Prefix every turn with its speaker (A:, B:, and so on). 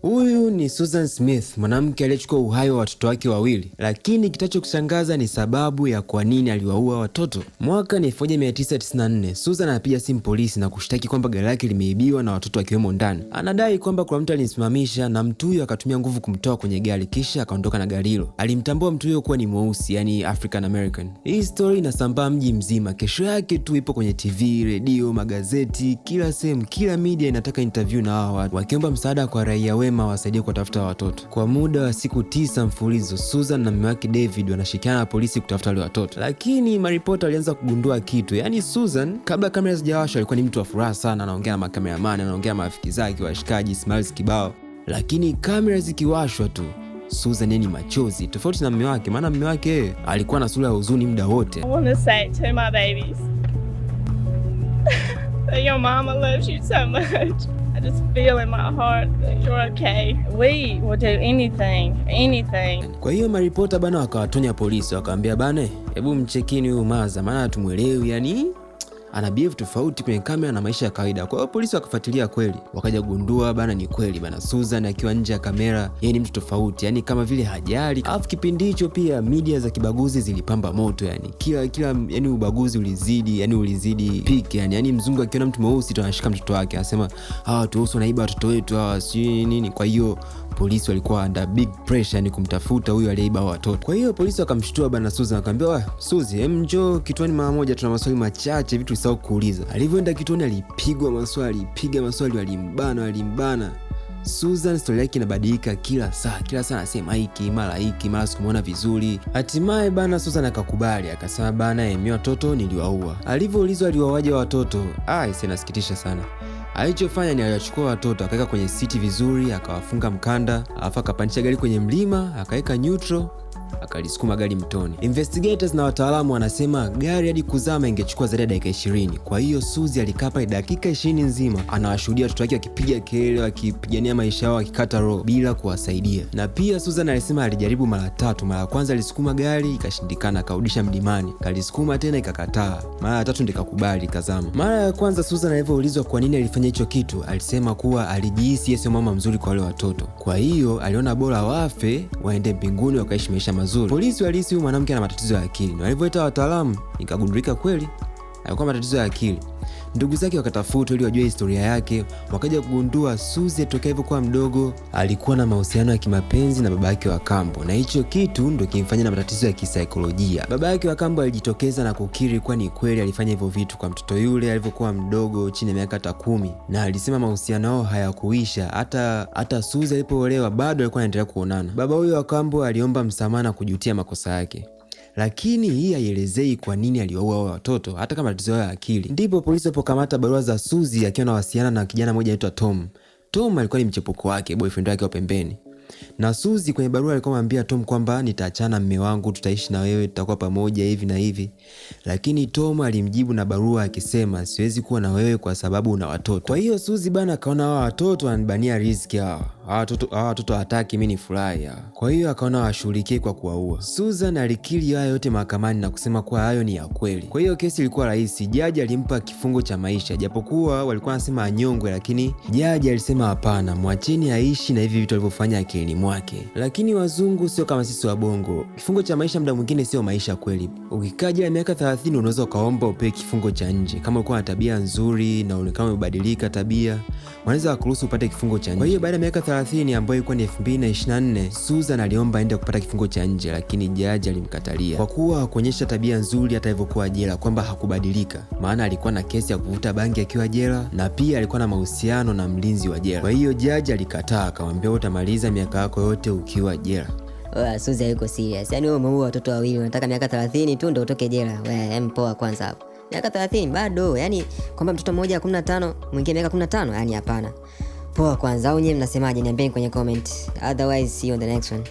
A: Huyu ni Susan Smith, mwanamke aliyechukua uhai wa watoto wake wawili, lakini kitachokushangaza ni sababu ya kwa nini aliwaua watoto. Mwaka ni 1994, Susan anapiga simu polisi na kushtaki kwamba gari lake limeibiwa na watoto wakiwemo ndani. Anadai kwamba kuna mtu alimsimamisha na mtu huyo akatumia nguvu kumtoa kwenye gari kisha akaondoka na gari hilo. Alimtambua mtu huyo kuwa ni mweusi, yani African American. Hii story inasambaa mji mzima. Kesho yake tu ipo kwenye TV, redio, magazeti, kila sehemu, kila media inataka interview na hawa watu, wakiomba msaada kwa raia wema wasaidie kuwatafuta watoto. Kwa muda wa siku 9 mfululizo, Susan na mume wake David wanashirikiana na polisi kutafuta wale watoto, lakini maripota walianza kugundua kitu. Yaani Susan kabla kamera hazijawashwa alikuwa ni mtu wa furaha sana, anaongea na makameramani, anaongea na marafiki zake, washikaji, smiles kibao, lakini kamera zikiwashwa tu Susan ni machozi, tofauti na mume wake, maana mume wake alikuwa na sura ya huzuni muda wote.
B: I want to say to my babies that your mama loves you so much. I just feel in my heart that you're okay. We will do anything, anything.
A: Kwa hiyo maripota bana wakawatonya polisi, wakawambia bana, hebu mchekini huyu maza, maana hatumuelewi, yani ana behave tofauti kwenye kamera na maisha ya kawaida. Kwa hiyo polisi wakafuatilia kweli, wakaja kugundua bana, ni kweli bana, Susan akiwa nje ya kamera yeye ni mtu tofauti, yani kama vile hajali. Alafu kipindi hicho pia media za kibaguzi zilipamba moto, yani kila kila, yani ubaguzi ulizidi, yani ulizidi peak, yani mzungu akiona mtu mweusi tu anashika mtoto wake, anasema hawa watu weusi wanaiba watoto wetu hawa, si nini. Kwa hiyo polisi walikuwa under big pressure, yani kumtafuta huyu aliyeiba watoto. Kwa hiyo polisi wakamshtua bana Susan, akamwambia Suzi, hem, njoo kituoni mara moja, tuna maswali machache vitu usahau kuuliza. Alivyoenda kituoni alipigwa maswali, piga maswali, walimbana walimbana. Susan stori yake inabadilika kila saa, kila saa anasema hiki mara hiki mara sikumuona vizuri. Hatimaye bana Susan akakubali, akasema bana, mimi watoto niliwaua. Alivyoulizwa aliwauaje watoto, inasikitisha sana. Alichofanya ni aliwachukua watoto akaweka kwenye siti vizuri, akawafunga mkanda, alafu akapandisha gari kwenye mlima, akaweka neutral, akalisukuma gari mtoni. Investigators na wataalamu wanasema gari hadi kuzama ingechukua zaidi ya dakika 20. Kwa hiyo Suzy alikaa pale dakika 20 nzima anawashuhudia watoto wake wakipiga kelele, wakipigania maisha yao, wakikata roho bila kuwasaidia. Na pia Susan alisema alijaribu mara tatu. Mara ya kwanza alisukuma gari ikashindikana, akarudisha mlimani, kalisukuma tena ikakataa, mara ya tatu ndio ikakubali ikazama. Mara ya kwanza Susan alivyoulizwa kwa nini alifanya hicho kitu, alisema kuwa alijihisi yeye sio mama mzuri kwa wale watoto, kwa hiyo aliona bora wafe waende mbinguni wakaishi maisha mazuri. Polisi walihisi huyu mwanamke ana matatizo ya akili, na walivyoita wataalamu ikagundulika kweli alikuwa matatizo ya akili. Ndugu zake wakatafutwa ili wajue historia yake, wakaja kugundua Suzy tokea alivyokuwa mdogo alikuwa na mahusiano ya kimapenzi na baba yake wa kambo, na hicho kitu ndo kimfanya na matatizo ya kisaikolojia. Baba yake wa kambo alijitokeza na kukiri kuwa ni kweli alifanya hivyo vitu kwa mtoto yule alivyokuwa mdogo, chini ya miaka hata 10, na alisema mahusiano yao hayakuisha hata Suzy alipoolewa bado alikuwa anaendelea kuonana. Baba huyo wa kambo aliomba msamaha na kujutia makosa yake, lakini hii haielezei kwa nini aliwaua hao watoto hata kama matatizo yao ya akili. Ndipo polisi walipokamata barua za Suzy akiwa anawasiliana na kijana mmoja anaitwa Tom. Tom alikuwa ni mchepuko wake, boyfriend wake wa pembeni. Na Suzy kwenye barua alikuwa anamwambia Tom kwamba nitaachana mume wangu, tutaishi na wewe, tutakuwa pamoja hivi na hivi. Lakini Tom alimjibu na barua akisema siwezi kuwa na wewe kwa sababu una watoto. Kwa hiyo Suzy bana akaona hawa watoto wananibania riziki hawa. Hawa watoto hataki mimi nifurahi hawa. Kwa hiyo akaona washughulikie kwa kuwaua. Susan alikiri haya yote mahakamani na kusema kuwa hayo ni ya kweli. Kwa hiyo kesi ilikuwa rahisi. Jaji alimpa kifungo cha maisha, japokuwa walikuwa wanasema anyongwe, lakini jaji alisema hapana, mwacheni aishi na hivi vitu alivyofanya akilini mwake. Lakini wazungu sio kama sisi wabongo. Kifungo cha maisha muda mwingine sio maisha kweli. Ukikaa jela miaka 30 unaweza ukaomba upewe kifungo cha nje. Kama ulikuwa na tabia nzuri na unaonekana umebadilika tabia, wanaweza kukuruhusu upate kifungo cha nje. Kwa hiyo baada ya miaka 30 ambayo ilikuwa ni 2024, Susan aliomba aende kupata kifungo cha nje, lakini jaji alimkatalia kwa kuwa hakuonyesha tabia nzuri hata alivyokuwa jela, kwamba hakubadilika. Maana alikuwa na kesi ya kuvuta bangi akiwa jela na pia alikuwa na mahusiano na mlinzi wa jela. Kwa hiyo jaji alikataa, akamwambia utamaliza miaka yako yote ukiwa jela.
C: Oya, Suzy hayuko serious. Yaani wewe umeua watoto wawili unataka miaka 30 tu ndio utoke jela. Wewe mpoa kwanza hapo. Miaka 30 bado, yaani kwamba mtoto mmoja 15, mwingine miaka 15, yaani hapana. Poa kwanza, au nyewe mnasemaje? Niambieni kwenye comment. Otherwise see you on the next one.